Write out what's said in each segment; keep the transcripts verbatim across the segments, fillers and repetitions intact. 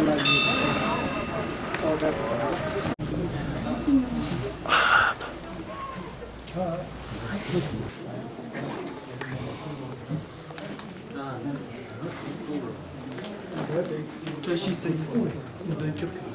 བཀྲ་ཤིས་བརྩེགས་འདོན་སྐྱོར།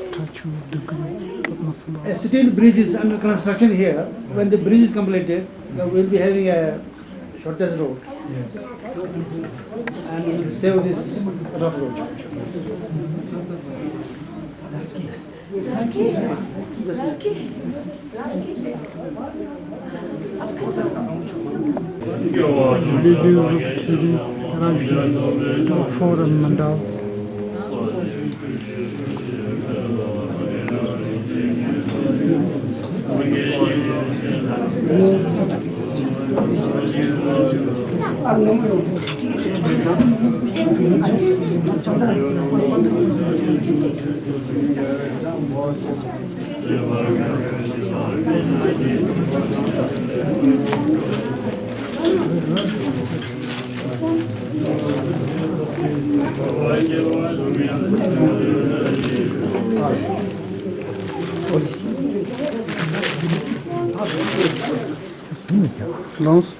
Statue of the Guru Padmasambhava. A steel bridge is under construction here. When the bridge is completed, uh, we'll be having a shortest road. And we'll save this rough road. Villages of Thiris, Rajgir, four and Mandal. ལོངས།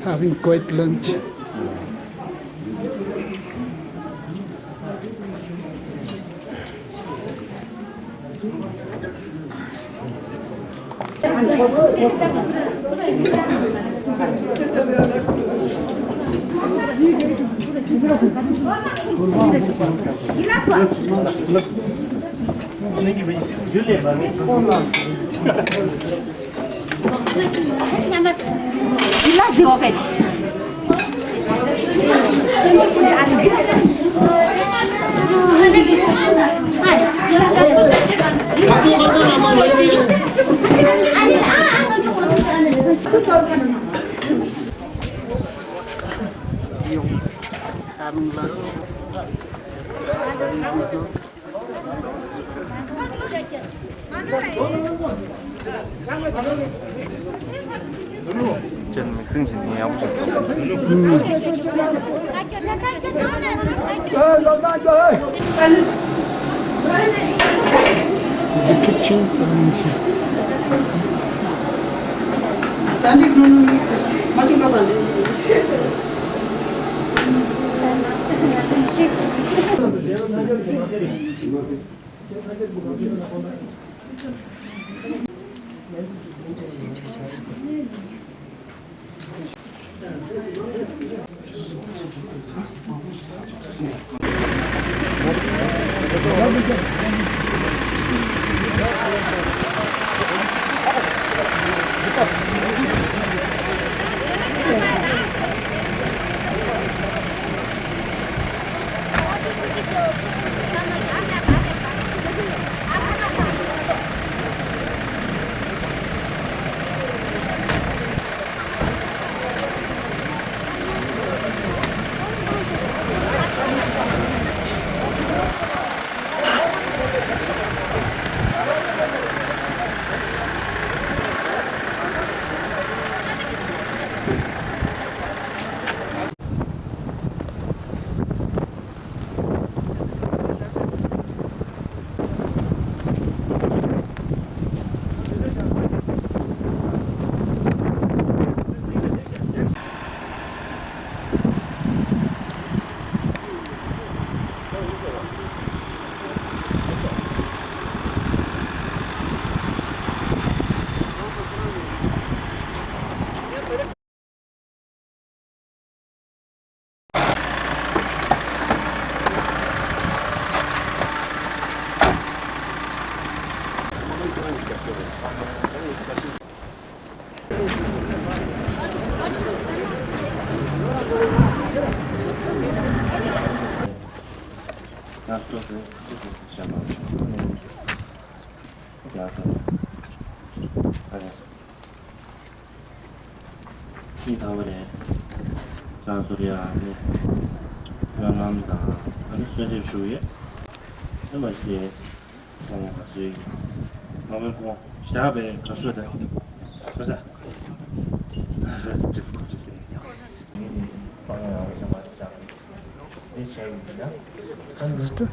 Having quiet lunch. ཅན་མིག་སྲིང་བྱེད་མཁན་ཡག་པོ་ཞིག་འདུག་གཉིས་ཐང་པ་རེད། ཁྱེད་རང་ཚོར་ཡ་ནི་སྨོན་ལམ་དང་ཨ་ནི་གསོལ་འདེབས་ཞུ་ཡོད། ཨ་མ་ཞེས་ཁོང་ང་ཚོའི་ཨ་མའི་ཁོང་ཞི་དྲག་པའི་ག་སོ་དང་ཁ་ས་difficult to say. Sister.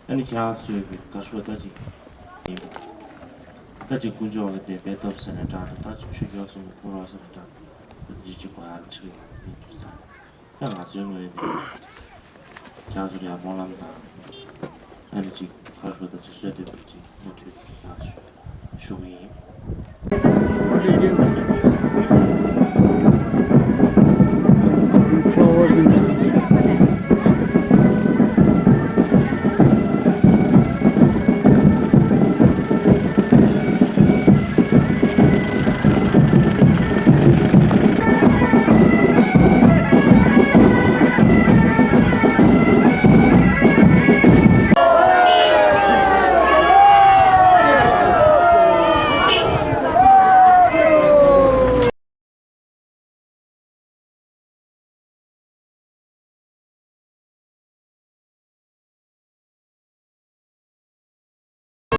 ཨ་ནི་ཁྱེད་རང་ཚོའི་གི་དགའ་ཤོས་ད་ཅིག་ཡིན་པ། ད་ཅིག་དཀོན་མཆོག་གི་བདེན་པའི་སྟོབས་ཟེར་ནས་དྲངས་ཏེ་ད་ཅིག་ཆོས་སྐྱོང་སྲུང་མ་ཕུལ་རོགས་ཟེར་ནས་དྲངས་ཏེ་ད་ཅིག་ཅིག་གོ་ཡག་ཆགས་ཡོད་མི་འདུག་ས། ད་ང་ཚོའི་ངོས་ནས་ཁྱེད་རང་ཚོར་ཡང་སྨོན་ལམ་དང་ཨ་ནི་ཅིག་དགའ་ཤོས་ད་ཅིག་གསོལ་འདེབས་ཅིག་མུ་མཐུད་ཡང་ཞུ་གི་ཡིན།